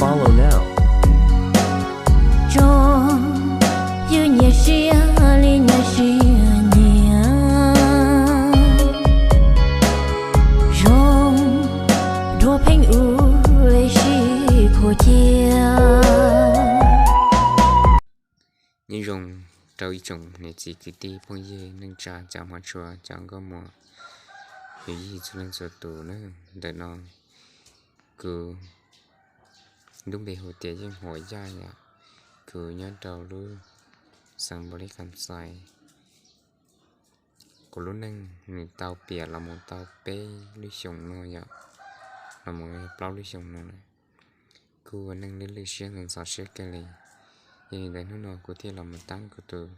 Follow now. Tso, ywj nyias siab li nyias siab nyias, zoo dua pheej ua sib khuam cia. Nyob zoo rau ib tsoom niam txiv kwv tij phooj ywg neej tsa cov hmov tshua cov nkauj muam, yawm yij txhua leej txhua tus na. Ntawm no kuv lub npe hu tias Yeej Huam Yaj yom. Kuv nyob rau lub xeev Npaus Lis Kas Xais. Kuv lub neej nws tau piam los mus tau peb lub xyoos no yom, los mus plaub lub xyoos no na. Kuj ua neej lwj lwj siab ntxhov siab kawg li. Yog li ntawd hnub no kuv thiaj los mus tab kuv tus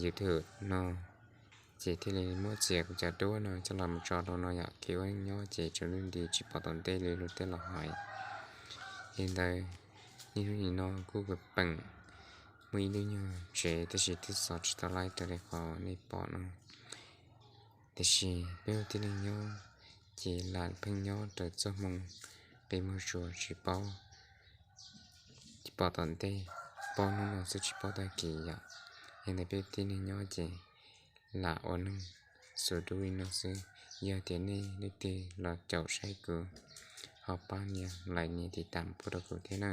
YouTube no, ces thiaj li muab txiav kuv cov duab no coj los mus tso rau no yom. Kev ua neej nyob ces tsaus ntuj nti tsis pom tom ntej li luag tej laus hais. Yog li ntawd, niaj hnub nim no kuj peem muaj ib lub nyuag tsev tab sis twb xov tsis tau laib raws li qhov nej pom no. Tiam sis peb ua tib neeg nyob ces lam pheej nyob raws txoj hmoo, qi muag tsuas tsis paub, tsis pom tom ntej, paub hnub no xwb tsis paub tag kis yom. Yog li ntawd peb ua tib neeg nyob ces lam ua neeg xus dub li no xwb. Yog tias nej leej twg los caum saib kuv, ho pab nias like nias tiv tam pub rau kuv thiab na.